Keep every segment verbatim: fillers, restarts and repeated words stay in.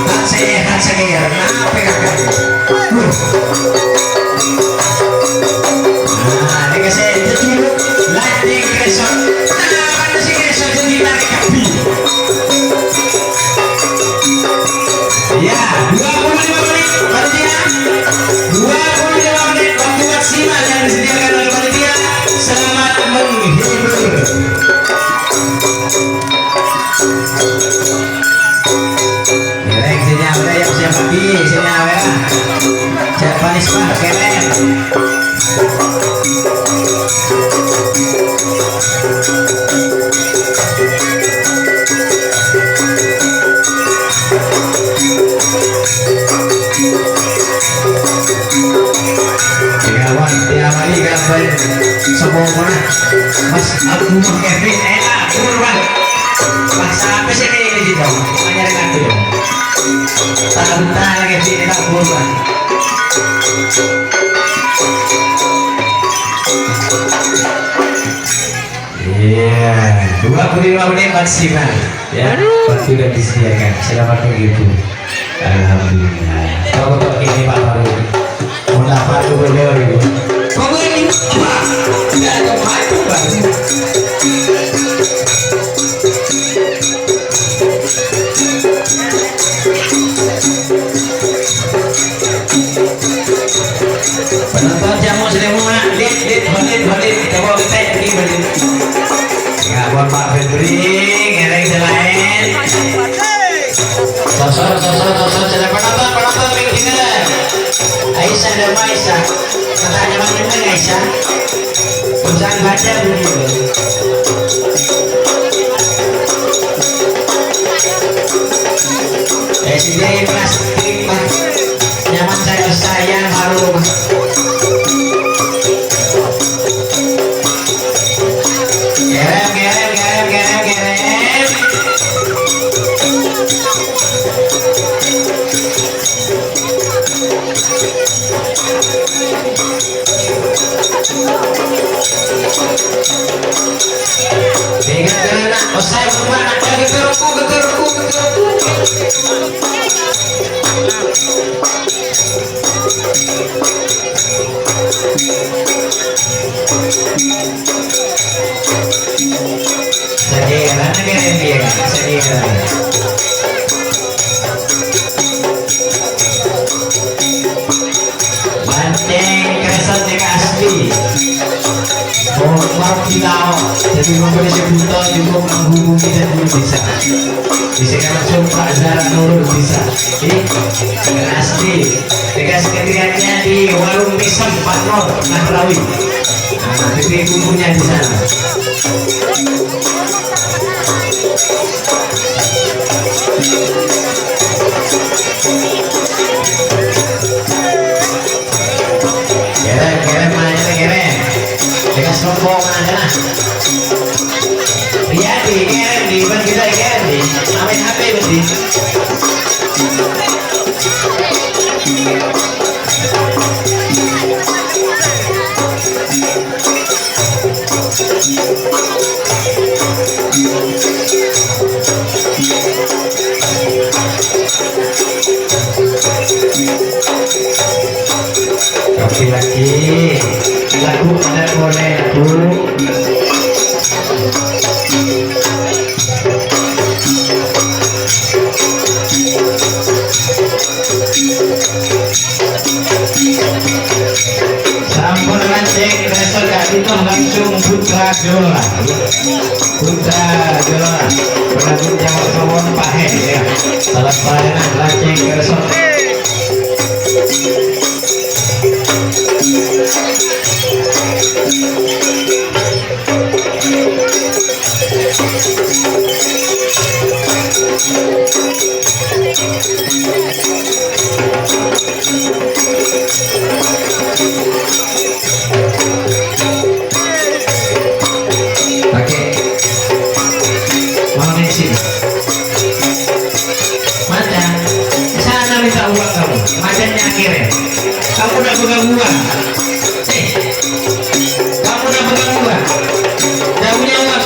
Ta' sehat sakeya, nape kakak? Wuh. Nah, ini kasih jejuluk Lightning Crescent. Nah, ini si Crescent jadi tarik kapi. Ya, dua puluh lima menit, panitia. Dua puluh lima menit waktu maksimal yang disediakan oleh panitia. Selamat menghibur. Ngereng sini apa ya, siapa di sini apa ya? Siapa nih, Pak? Keren. Kawan, tiap hari kapan semua mana? Mas, aku mau Kevin, eh, ah, turun, Bang. Bang, siapa sih ini, ini, ini, Bang? Banyak yang ngaku, ya. Tak bentar lagi, sini, tak turun, Bang. Iya, dua puluh lima menit maksimal. Ya, waktu sudah disediakan. Selamat menghibur. Alhamdulillah. Tepuk tangan ini, Pak Farouk. Mohon Pak Farouk beliau, Ibu. Pokoknya ini, Pak, tidak ada maju, Pak. Penonton jamu selemo, Dit, Dit, Holid, Holid, coba kita ini, Holid. Ya, buat Pak Febri, ngereng selain. Sosor, sosor, sosor, sudah penonton, penonton, ning dina. Aisyah dan Maisha. Kata nyaman ini, Aisyah. Perusahaan baca begitu. Eh, sini plastik, Pak. Nyaman saya, saya baru. Kerem, kerem, kerem, kerem, kerem. Ingat, anak-anak, usai bermain, geger ku, geger ku, geger ku. Saja, mana dia, dia? Saja. Mancing Crescent dikasih. Oh, mau bilang, jadi memberi sebutan juga menghubungi dan belum bisa. Bisa langsung Pak Zara Nurul bisa. Ini asli. Dikasih ketiganya di warung Pisang Pak Nur Nahrawi. Nah, titik kumpulnya di sana. Kerem, kerem, mana kerem? Kita sombong aja lah. Iya, di kerem, di, bukan kita kerem, di. Main H P, berarti. Lagi-lagi lagu ada boleh lagu. Sampun mancing, besok gak itu langsung Putra Jola. Putra Jola. Pernah jawab nomor pahe, ya. Salah saya, nah, mancing, besok. Oke. Mau nih sini. Macan, sana minta uang kamu. Macannya akhirnya. Kamu udah pegang uang. Eh, kamu udah pegang uang. Udah punya uang.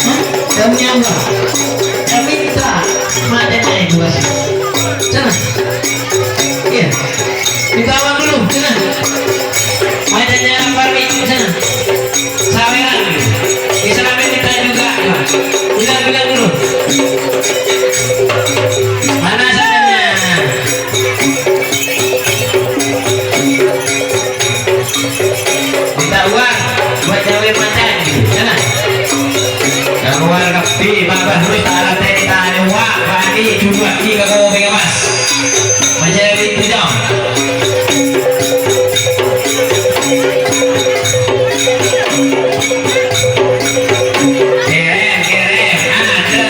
Hah? Udah punya uang. Ya minta. Matanya itu, Mas. Sana. Iya. Minta uang dulu, sana. Matanya Parmi, sana. Saweran. Di sana minta juga, Mas. Bilang-bilang dulu. Mana sananya? Minta uang buat gawe macan, ya. Keluar kabbhi, Bapak Bahrus, ta' artèna tanya uang, bâni, jumlah, ki, ka kowe, Mas. Macan itu, dong. Kèrèm, kèrèm, ada.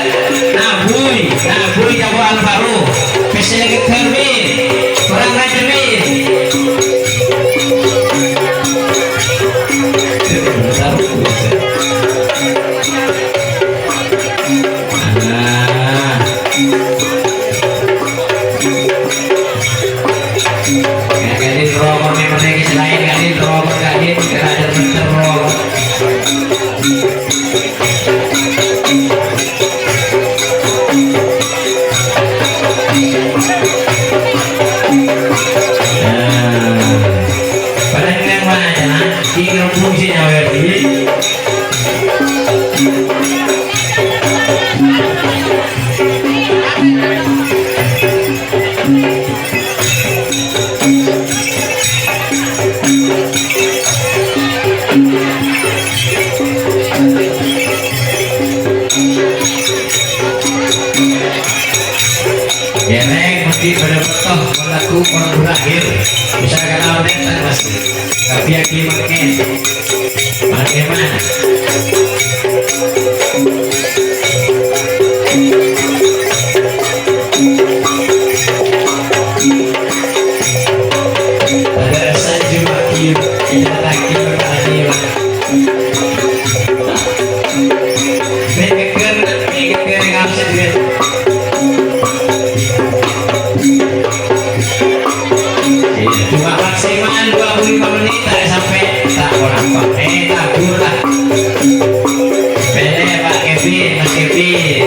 Nabbhu, nabbhu, Cako' Alvaro. Pèssè ghâggâr, Min. Kurang rajin, Min. Nah. Ka'dinto roko' mè' mènangè sè laèn, ka'dinto roko', ka'dinto, ka'dinto roko'. Nah, padâ neng mana, tinggal fungsinya, Werdi. Kèrèm mesti padâ bâkto, mon lagghu mon berakhir. Bisa kala onèng ta' pasti. Tapi aki mangkèn. Mangkèn mana? Padâ rassa cuma aki, kita lagi bertanya. Mè' ghâggâr, mè' ghâggâr, nggak usah duit. Iya, cuma maksimal dua puluh lima menit, tak sampai, tak kurang, Pak. Eh, tak kurang. Pèlè, Pak Kevin, Mas Kevin.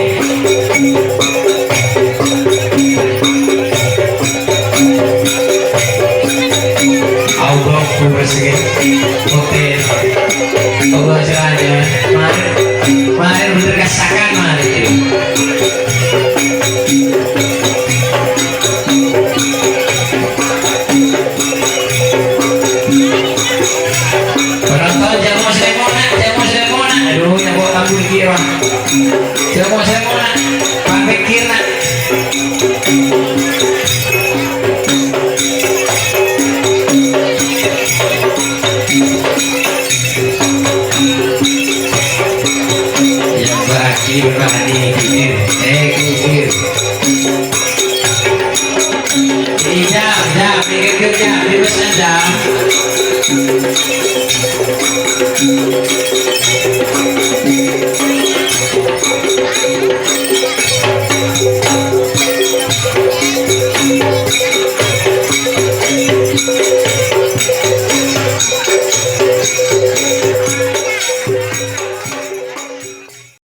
Allah, ku bersih. Oke. Allah, sirahnya. Mari. Mari, bener kasakan, mari. Penonton, jamo sèmona, jamo sèmona. Aduh, nyampo tamu iki, Bang. Jamo sèmona. Bang pikir, nak. Yang bagi berani pikir, eh, pikir. Jam, jam, pikir, jam, dipesan, jam.